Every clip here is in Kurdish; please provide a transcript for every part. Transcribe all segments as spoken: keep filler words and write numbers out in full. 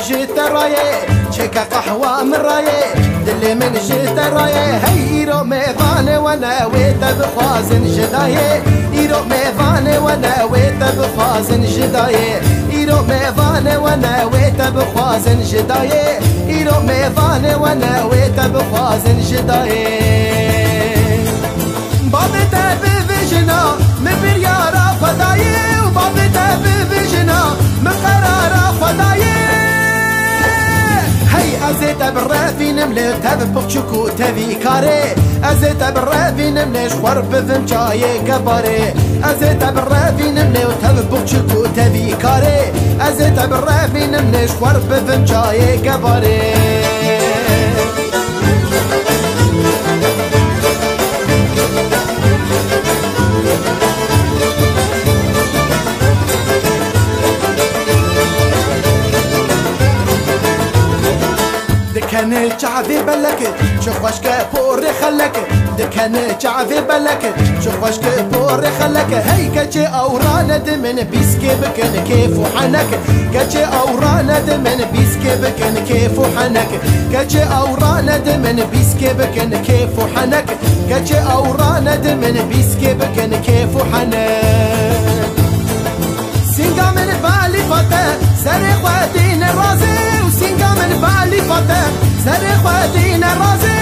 Ji te rayê, çêke qehwa min rayê, dilê min ji te rayê. Hey îro mêvanê we ne wê te bixwazin ji dayê. Îro mêvanê we ne wê te bixwazin ji dayê. Îro mêvanê we ne wê te bixwazin ji dayê. Îro mêvanê we ne wê te bixwazin ji dayê. Bavê te bi vê jina min biryara xwe dayê û bavê te bi vê jina min qerara xwe dayê. Hey, ez ê te birevînim lê tev biqçik û tevî karê. Ez ê te birevînim lê ji xwe bivim çayê kebarê. Ez ê te birevînim lê tev biqçik û tevî karê. Ez ê te birevînim lê ji xwe bivim çayê kebarê. Dikene çavê belek, çi xweşke porê xelek. Dikene çavê belek, çi xweşke porê xelek. Hey keçê ewrane di min bîskê bikin kêf û henek. Keçê ewrane di min bîskê bikin kêf û henek. Keçê ewrane di min bîskê bikin kêf û henek. Keçê ewrane di min bîskê bikin kêf û henek. Sînga min balî fate, serê xwe dîne razê û sînga min balî fate, serê xwe dîne razê.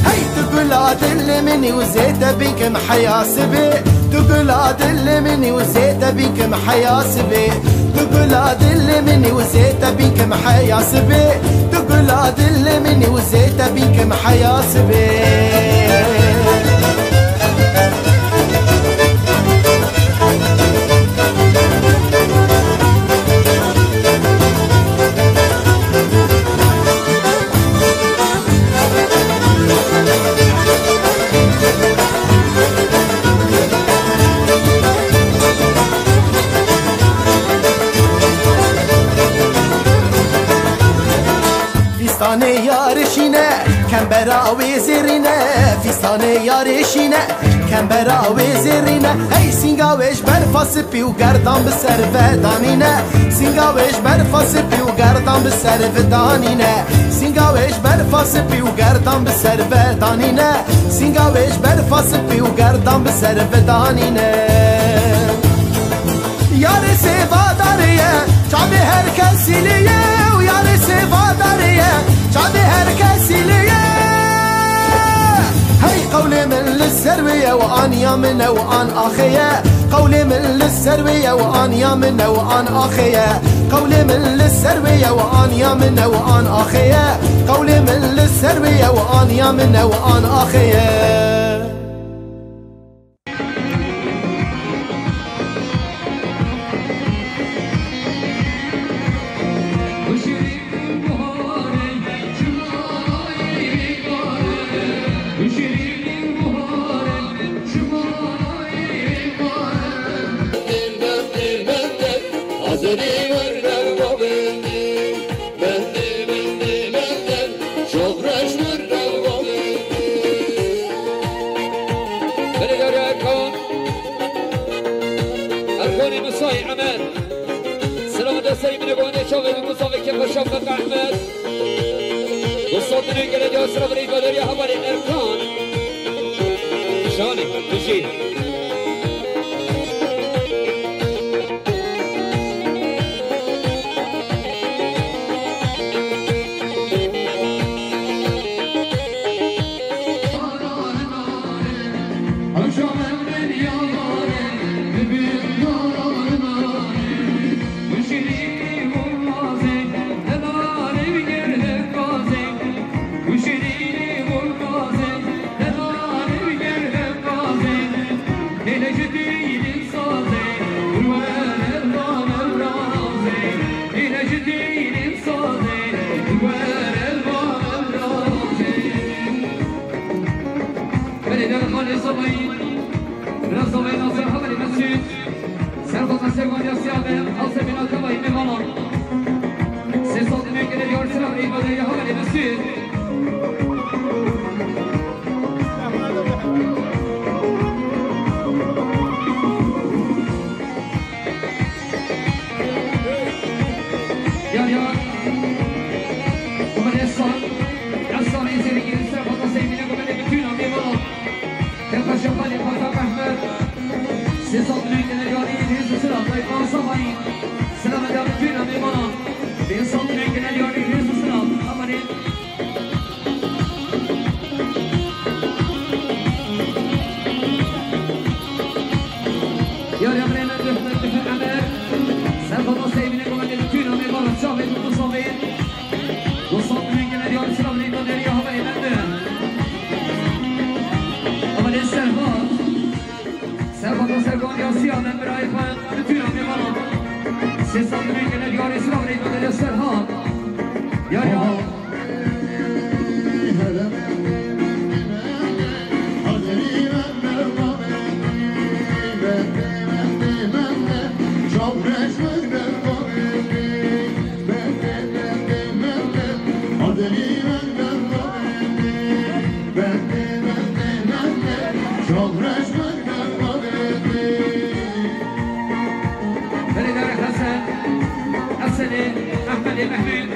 Hey tu gula dilê min û zê te bîkim heya sibê. Tu gula dilê min û zê te bîkim heya sibê. Tu gula dilê min û zê te bîkim heya sibê. Tu gula dilê min û zê te bîkim heya sibê. Fîstanê yarê şîne, kembera wê zêrîne. Fîstanê yarê şîne, kembera wê zêrîne. Hey sînga wê ji berfa sipî û gerdan bi ser ve danîne. Sînga wê ji berfa sipî û gerdan bi ser ve danîne. Sînga wê ji berfa sipî û gerdan bi ser ve danîne. Sînga wê ji berfa sipî û gerdan bi ser ve danîne. Yarê sêva darê ye, çavê her kesî lê ye û yarê sêva darê ye, çavê her kesî lê ye. Hey qewlê min li ser wê ye û aniya min e û an axê ye. Qewlê min li ser wê ye û aniya min e û an axê ye. Qewlê min li ser wê ye û aniya min e û an axê ye. Qewlê min li ser wê ye û aniya min e û an axê ye. Belê gare Erkan. Erkanê Musayê Emer. Silav de serî min e, guhane çavê min Musafê Kefa Şafqat Ehmed. Dostlar, dilê gelê diyar silav rê badariya hevalê Erkan. Şanê, bijî. Belê, Derxanê Zavayî, Bira Zavayî Naser, hevalê Mesûd. Serva Naser, Wanya Siyabe, Hazemîna Tevayî Mêvanan. Sê sal demê gelê diyar silav rê îfade ya hevalê Mesûd. Ya. Komedê sal, ev salê zêrî yê ser xwe da seyvîne komedê bütün amê bala. Tepaşa xalê Xatak Ehmed. Sê sal dilê gele yarî rêz û silav. Daykan Savayî. Silav da bütün amê bala. Sê sal dilê gele yarî rêz û silav. Amanê. Yarê birê min Mehmet Difir Emer. Serxwata seyvîne komendê bütün amê bala çavê min bu savê. Dostan dilê gele yarî silav lê da derya hava emendi. Ama ne serhat. Serhata Sergon ya Siyaden birayê xwe, bütün amê bala. Sê sal dilê gele yarê silav lê da derya Serhat. Yarê ha. Belê Darê Hesen, Hesenê, Ehmedê Mehmûd,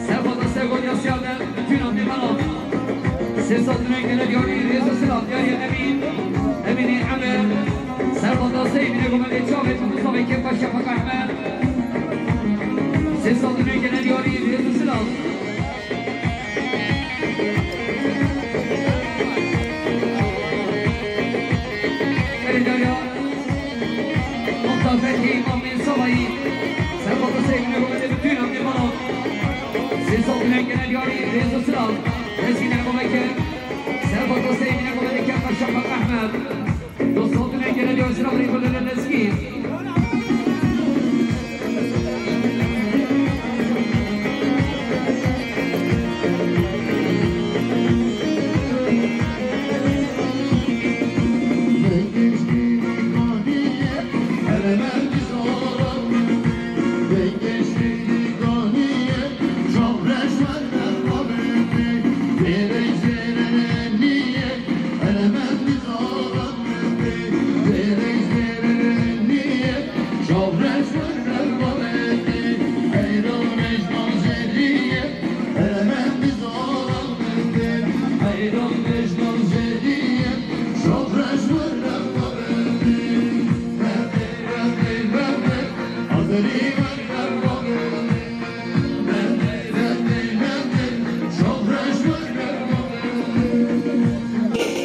Serhata Sergon ya Siyaden. Bütün amê bala. Sê sal dilê gele yarî rêz û silav yarî Emîn. Emînê Emir. Serhata seyvîne komendê çavê Mustafa Kepaş Şafak Ehmed. Sê sal dilê gele yarî rêz û silav. Belê Darya. Muxtar Fethî, Mamê Savayî. Serhata seyvîne komendê bütün amê bala. Sê sal dilê gele yarî rêz û silav. Hezîne Babeke. Serhata seyvîne komendê Kepaş Şafak Ehmed. Dostan dilê gele yarî silav rê gele lezgî.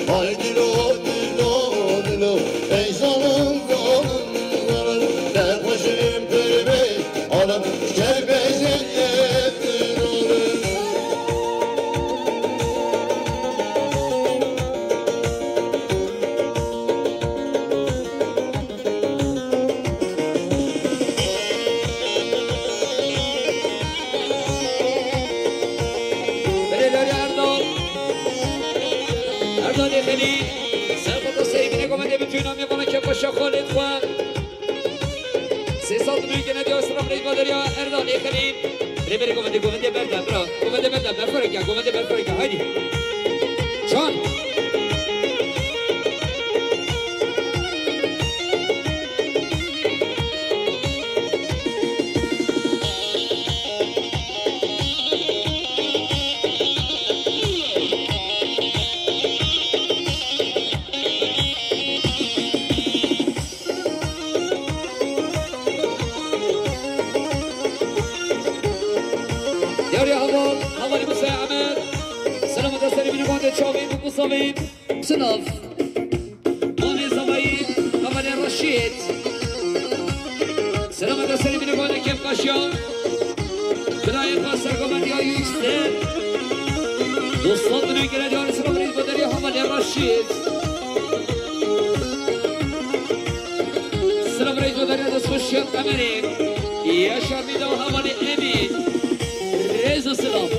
Hay dilo, dilo, dilo, ey zalim, zalim, zalim, ne başım pir bey, adam şer bezeye, zalim. Belê Derya Erdal. Erdalê Xelîl. Serhata seyvîne komendê bütün amê bala Kepaşa Xalid xwe. Sê sal dilê gele yarî silav rê da derya Erdalê Xelîl. Rêberê govendê, govendê berde, bira. Govendê berde, berfireke, govendê berfireke. Haydi. Çan. Yarê heval, hevalê Musa Emer. Selamata serê min û bandê çavê min Musa Bey. Silav. Mamê Zavayî, hevalê Reşîd. Selamata serê min û bandê Kevkaşya. Birayê xwe sergovendiya Yüksel. Dostan dilê gele yarî silav rê da derya hevalê Reşîd. Silav rê da derya destxweşiya Emerê. Yaşar Mîda û hevalê Emîn. Rêz û silav.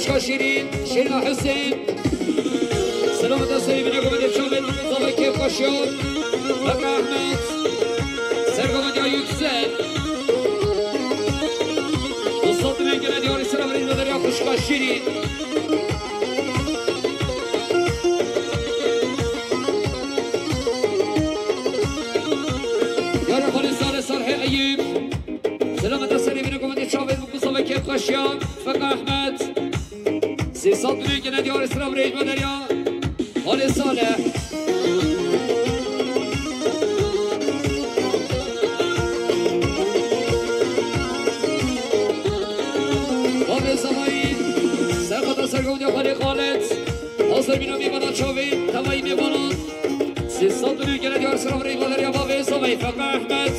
Şîrîn, Şîrîna Husên. Selameta serê bîne gomedê çavên Mustafa Kêfxweşiyan. Beka Ehmed. Ser gomediya Yüksel. Dostat dibên gele diyarî sera birêz ve derya xwişka Şîrîn. Yarê xalê Salih, Salihê Eyûb. Selameta serê bîne gomedê çavên Mustafa Kêfxweşiyan. Beka Ehmed. Sê sed milyon gene diyarê sira birêj ve derya. Halê Salih. Bavê Zavayî. Serxata sergewdiya Xalê Xalid. Hazir bîna mêvana çavê, tevayî mêvanan. Sê sed milyon gene diyarê sira birêj ve derya. Bavê Zavayî. Feka Ehmed.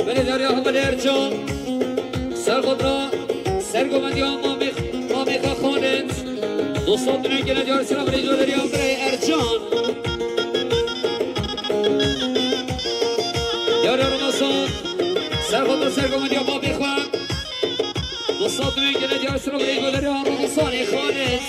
Belê derya Hevalê Ercan. Serxotra, sergovendiya Mamê, Mamê Xalid. Dostan dünün gele diyar selam reydo derya Birey Ercan. Yarê Ramazan, serxotra sergovendiya Mamê Xalid. Dostan dünün gele diyar selam reydo derya Ramazanê Xalid.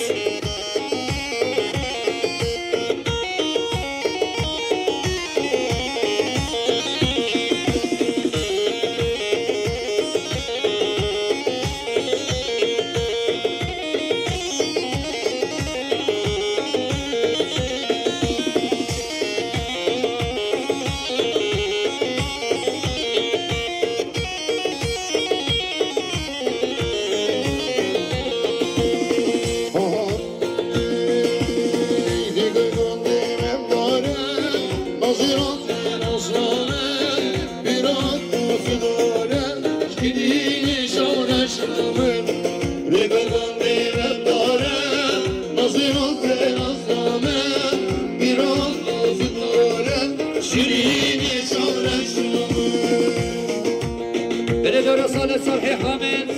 Belê dora sale Salihê Hamed.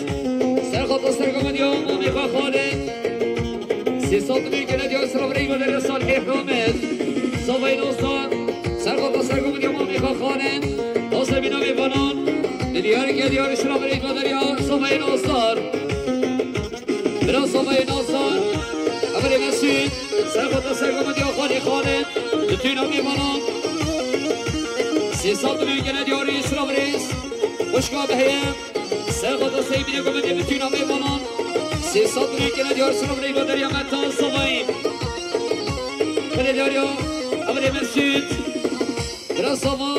Serxotra sergovendiya Mamê Xalid. Sê sed milyon gele diyar sira birêj ve derya Salihê Hamed. Zavayê Nasar. Serxotra sergovendiya Mamê Xalid. Nasir bîna mêvanan. Diyar ke diyar sira birêj ve derya Zavayê Nasar. Bira Zavayê Nasar. Hevalê Mesûd. Serxotra sergovendiya Xalê Xalid. Bütün mêvanan. Sê sed milyon gele diyarî sira birêz. Xwişka biheye. Serxotra sey bîne gomedê bütün mêvanan. Sê sed milyon gele diyar sira birêj ve derya Meta Zavayî. Belê derya. Hevalê Mesûd. Bira Zava.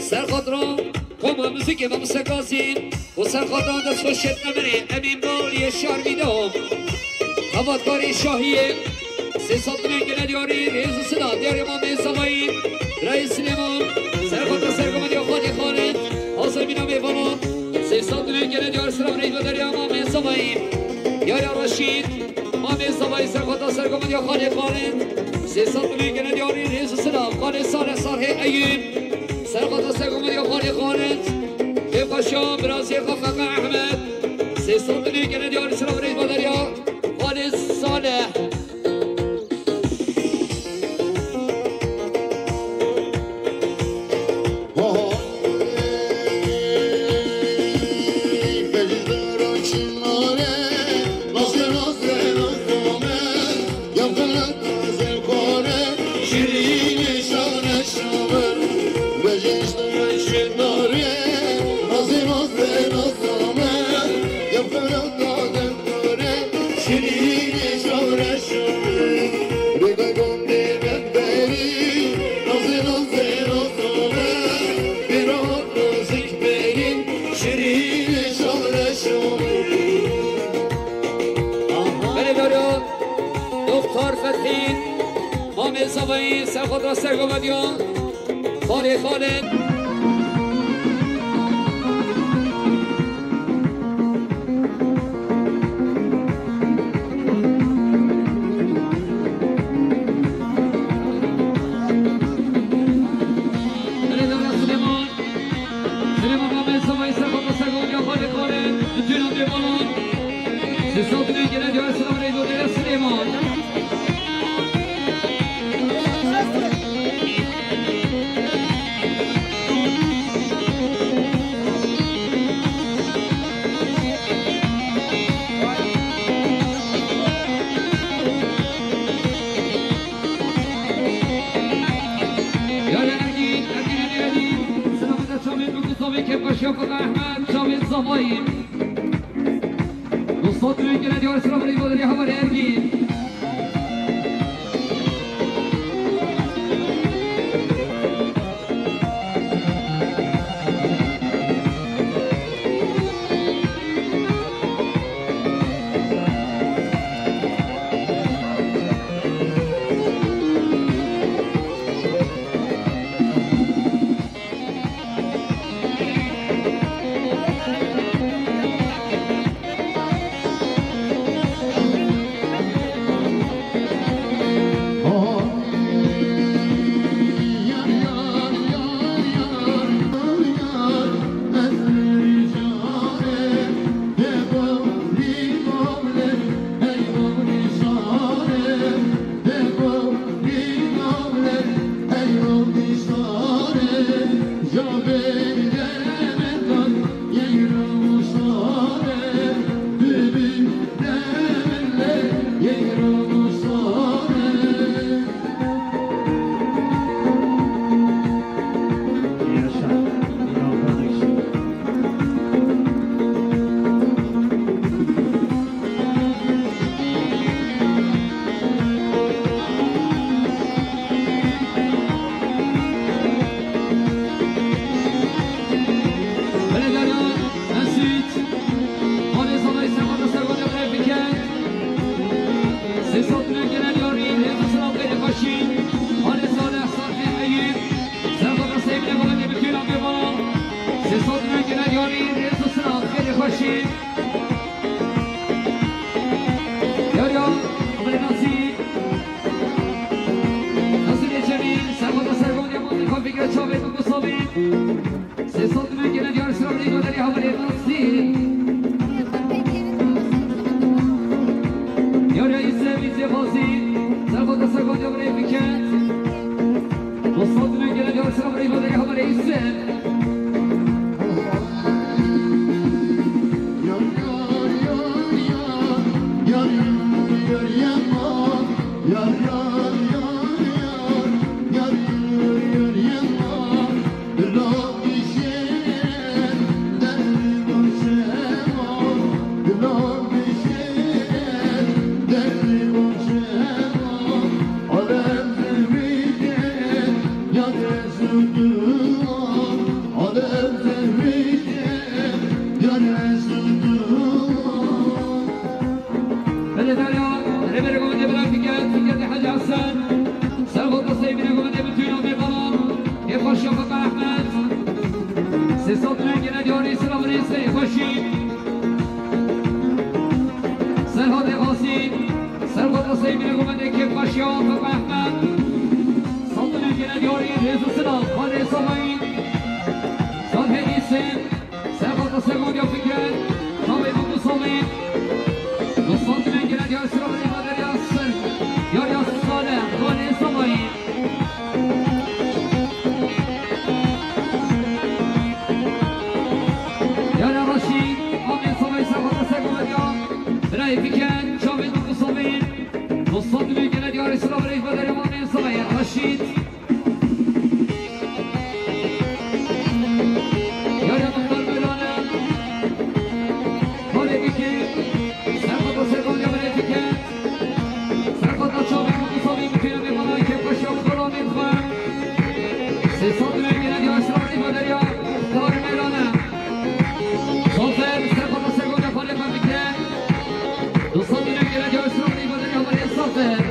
Serxotra. Koma muzîkê ve musekazî. Û serxotra dest xweş şêt emirê Emîn Bal yê şar Vîdo. Hevatkarê Şahiyê. Sê sed milyon gele diyarî rêz û sida diyarê Mamê Zavayî. Birayê Silêman. Serxotra sergovendiya Xalê Xalid. Hazir bîna mêvanan. Sê sed milyon gele diyar sira birêj ve derya Mamê Zavayî. Diyarê Reşîd. Mamê Zavayî serxotra sergovendiya Xalê Xalid. Sê sed milyon gele diyarî rêz û sida. Xalê Salih Salihê Eyûb. Serxotra sergovendiya Xalê Xalid. Kêfxweşiya birazê xwe Feka Ehmed. Sê sed milyon gele diyarî sira birêj ve derya. Xalê Salih. Savayî, serxwedra sergovediya. Xalê, xalê. Belê dara Silêman. Silêman Mamê Savayî, serxwedra sergovediya, xalê, xalê. Dîna bê balan. Sê sed û neh gele diyar, selam reydo dere Silêman. Yare Ergîn, Ergîn, Ergîn, Ergîn. Selameta çavên Mukû Zavê, Kêfxweşiya Kaka Ehmed, çavên Zavayî. Dostlar, duyun gene diyar, selam reydo dere hevalê Ergîn. Yaşa, inanmak için. Belediye Mesut. Xalê Salay, serxwedra sergovediya, birayê Fikret. Sê sed û neh gele diyarî, rêz û silav xêrê xweşî. Xalê Salih, Salih Eyüp. Serxwedra Seyîdê Mehemedê, bi tûna bê bala. Sê sed û neh gele diyarî, rêz û silav xêrê xweşî. Yar ya, Emelê Nasî. Nasîrê Cemîl, serxwedra sergovediya, Mûnî Fikret, çavê Mûnî Savî. Sê sed û neh gele diyar, selam reydo dere hevalê Nasîr. Yar ya Îsem, Îsem Xazî, serxwedra sergovediya, birayê Fikret. Dostlar, duyun gene diyar, selam reydo dere hevalê Îsem. Belediye, rêberê govendê birayê Fikret, Fikretê Hecî Hesen. Serxwedra Seyîdê govendê, bi tûna bê bala. Kêfxweşiya Kaka Ehmed. Sê sed û neh gele diyarî, selam rêz xêrê xweşî. Serhatê Xasî. Serxwedra Seyîdê govendê, Kêfxweşiya Kaka Ehmed. Sed û neh gele diyarî, rêz û silav, Xalê Samayî. Salih Îsem. Serxwedra sergovediya Fikret, çavê Mûnî Savî. Dostlar, duyun gene diyar, selam reydo dere ser. Yar ya Salih, Xalê Samayî. Yar ya Reşîd, Mamê Savayî, serxwedra sergovediya, birayê Fikret, çavê Mûnî Savî. Dostlar, duyun gene diyar, selam reydo dere Mamê Savayî, Reşîd. Yare Muxtar Mevlana. Xalê Bikî. Serxwedra sergovediya, birayê Fikret. Serxwedra çavê Mûnî Savî, bi tûna bê bala, kêfxweşiya Muxtar Amîn xwe. Sê sed û neh gele diyar, selam reydo dere Muxtar Mevlana. Zafer, serxwedra sergovediya, xalê xwe Fikret. Du sed û neh gele diyar, selam reydo dere hevalê Zafer.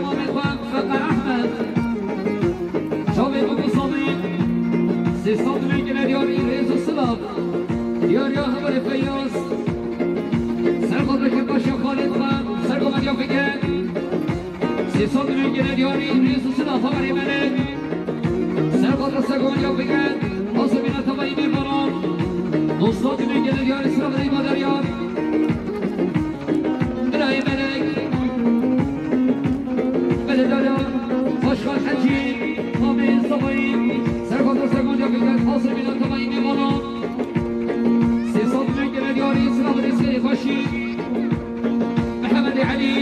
Mamê xwe, Feqe Ehmed. Çavê Bûk û Samî. Sê sed milê gele diyarî rêz û silav. Diyariya hevalê Feyyaz. Ser xatirê kêfxweşiya xalê xwe, ser komediya bike. Sê sed milê gele diyarî rêz û silav hevalê Melek. Ser xatirê ser komediya bike. Asê bîna tevayî mêvanan. Dostan milê gele diyarî silav rêva derya. Birayê Melek, Beledara, Başkan Hecî, Amê Savayî, Serkota Sergonca Fikret, Asrê Mîna Tavayî Mêvana, Sê Sed Milyon Gele Diyarî, Silav Rêzkerê Xweşî, Mihemedê Elî,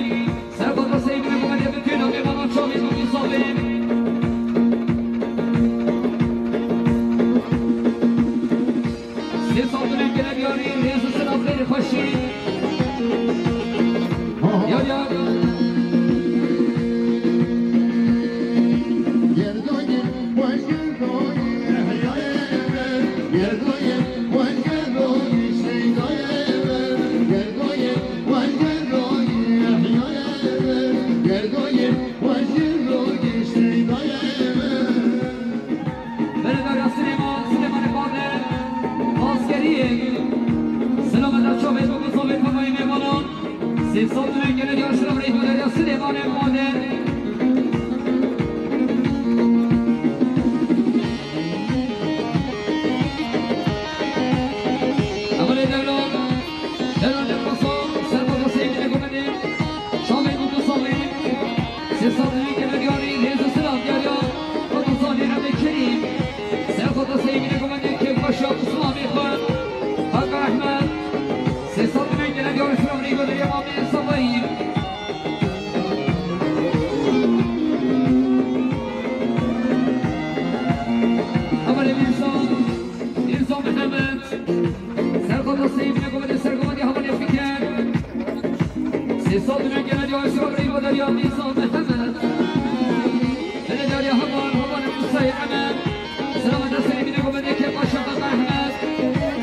Serkota Seyîd Mehemedê Bitûna Mêvana, Çavê Mûmî Savê. Sê sed milyon gele diyarî, rêz û silav xêr û xweşî. Ya, ya. Beledara Silêman, Silêmanê Bader, Askeriyê, Silameta Çavê Bûk û Savê Tavayê Mêvanan, Sê Sed Milyon Gele Diyar Silam Reyva Derya Silêmanê Bader. Hevalê Dewlan, Dewlan Demirbasan, Serbaza Seyîdê Gomedê, Çavê Bûk û Savê, Sê Sed Milyon Gele Diyarî, rêz û silav diyariya, Qutuzanê Ebê Kerîm, Serxota Seyîdê Gomedê, Kêfxweşiya Silamê xwe, Kaka Ehmed, Sê Sed Milyon Gele Diyarî, Silam Reyva Derya Mamê Savayî. Hevalê Mîrza, Mîrza Mihemed, Serkota Seyîd Mehemedê Sergometê hevalê Fikret. Sê sed milyon gele diya Esra Reyva Derya Mîrza Mihemed. Hele Derya heval, hevalê Musayê Emer. Selameta Seyîd Mehemedê Kêfxweşiya Kaka Ehmed.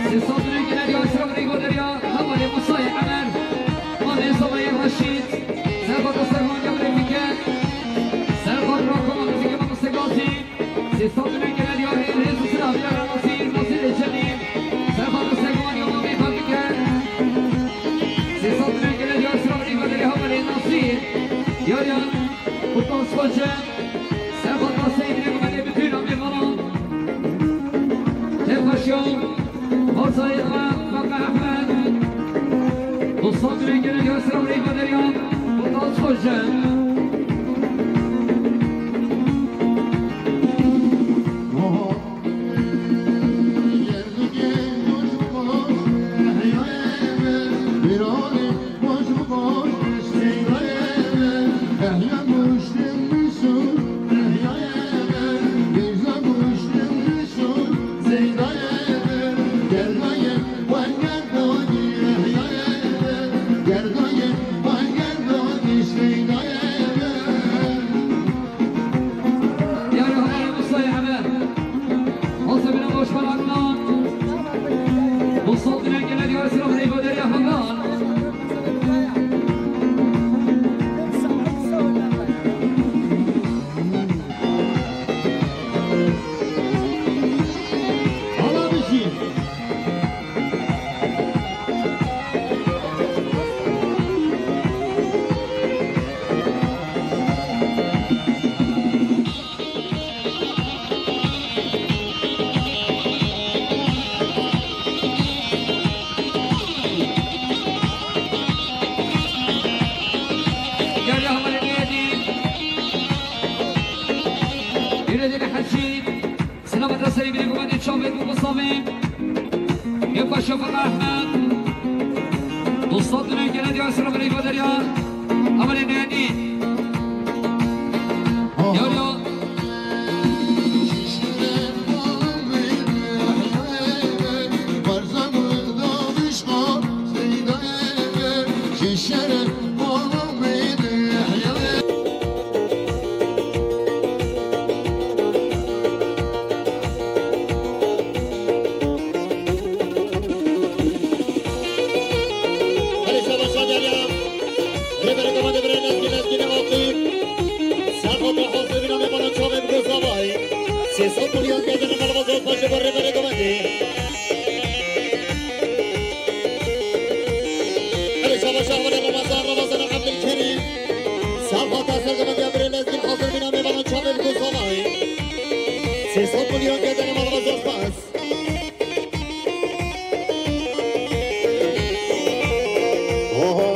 Sê sed milyon gele diya Esra Reyva Derya, hevalê Musayê Emer. Mamê Savayê Reşîd. Serkota Sergometê hevalê Fikret. Serkota Rokoma Muzîkê Mamostê Gazî. Sê sed milyon gele diyarî, rêz û silav diyara Nasîr, Nasîrê Cemîl. Serxatirê Sergometê Mamê Xatike. Sê sed milyon gele diyar silav rî goderê hevalê Nasîr. Diyariya Qurtaz Xoce. Serxatirê Seyîdê Gomedê Bitûna Mêvanan. Kêfxweşiya Varsayê xwe, Kaka Ehmed. Dostan milyon gele diyar silav rî goderê Qurtaz Xoce. Diyarê hevalê Musayê Emer. Asê bîna başkan Adnan. Dostan milyon gele diyar silav rî goderê heval. Hala bijî. Gel ya, hevalê Nêdî. Yürü dedi Hecî. Silameta Seyîdê Gomedê Çavê Bûk û Savê. Kêfxweşiya Kaka Ehmed. Dostan milyon gele diyar silav rî goderê hevalê Nêdî. Ya, ya. Hadi savaşa gel ya. Rêberê Gomedê birê Lezgî, Lezgînê Aqîf. Sergemetiya birê Lezgîn hazir bîna mêvanan çavê li ku savayê. Sê sed milyon gedene malbazar spas. Oho.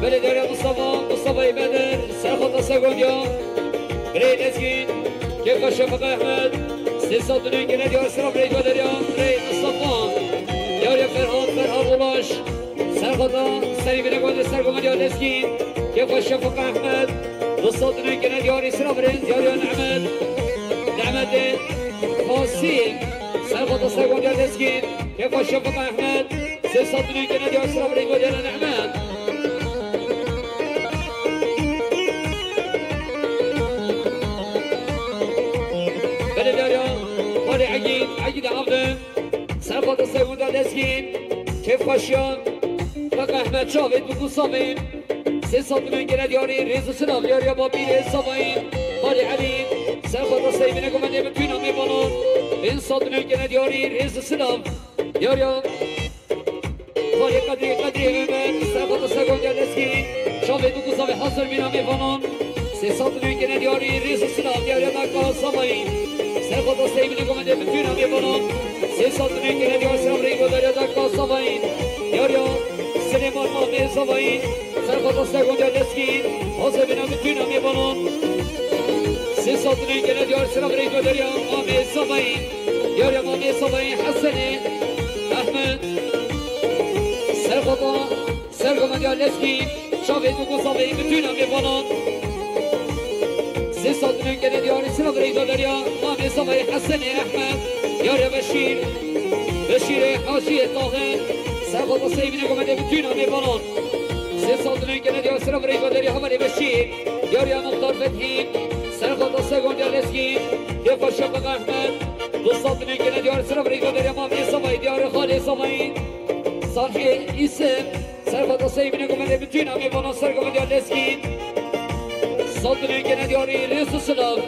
Belê derya Mustafa, Mustafa Bedir, Serxota Segondiya, Birê Lezgîn, Kêfa Şefik Ehmed, sê sed û newî gene diyar sira birê Goderya, Birê Mustafa, Yariya Ferhat, Ferhat Ulaş, Serxota Serî Binê Goder Sergomendiya Lezgîn, Kêfa Şefik Ehmed, du sed û newî gene diyarî sira birê Yariya Nehmet, Nehmetê Fasîl, Serxota Segondiya Lezgîn, Kêfa Şefik Ehmed, sê sed û newî gene diyar sira birê Goderya Nehmet. Belê derya, Xalê Egîd, Egîd Avdi, Serxota Segondiya Lezgîn, Kêfxweşiya, Kaka Ehmed Çavê, Duku Savê, sê sed û newî gene diyarî, rêz û silav, diyariya Babîlê Savayî, Xalê Elî, Serxota Seybîne Gomendê, bi tûna mêvanan, pênc sed û newî gene diyarî, rêz û silav, diyariya Xalê Qedrî, Qedrî Ömer, Serxota Segondiya Lezgî, Çavê Duku Savê hazir bîna mêvanan, sê sed û newî gene diyarî, rêz û silav, diyariya Daka Savayî, Serxota Seybîne Gomendê, bi tûna mêvanan, sê sed û newî gene diyar sira birê Goderya Daka Savayî, diyariya Silêman Mamê Savayî, Serxota Segondiya Lezgî, hazir bîna bi tûna mêvanan, sê sed û newî gene diyar sira birê Goderya Mamê Savayî, diyariya Mamê Savayî Hesenê Ehmed, Serxota Sergomendiya Lezgî, Çavê Duku Savê, bi tûna mêvanan, sê sed û newî gene diyarî sira birê Goderya Mamê Savayî Hesenê Ehmed, diyariya Beşîr, Beşîrê Haciyê Tahir, Serxota Seybîne Gomendê, bi tûna mêvanan, sê sed û newî gene diyar sira birê Goderya Hevalê Beşîr, diyariya Muxtar Fethî, Serxota Segondiya Lezgî, Kêfa Şefik Ehmed, du sed û newî gene diyar sira birê Goderya Mamê Savayî, diyarê Xalê Savayî, Salhê Îsim, Serxota Seybîne Gomendê, bi tûna mêvanan Sergomendiya Lezgî, sed û newî gene diyarî, rêz û silav.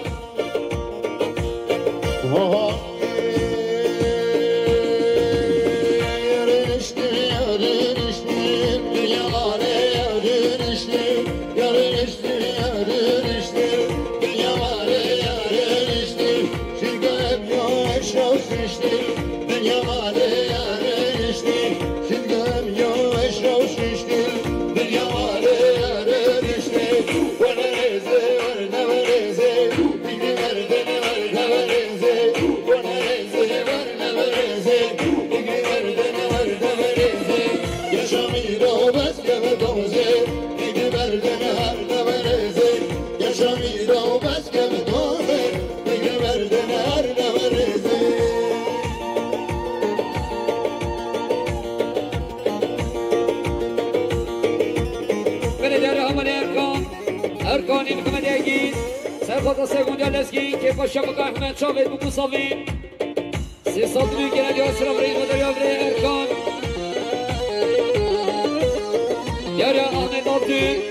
Belê diyarê Hevalê Erkan, Erkanî Mehmed Egîz, Serxota Segondiya Lezgî, Kêfa Şefik Ehmed Çavê, Duku Savê, sê sed û newî gene diyar sira birê Goderya birê Erkan, diyariya Ahmet Altun.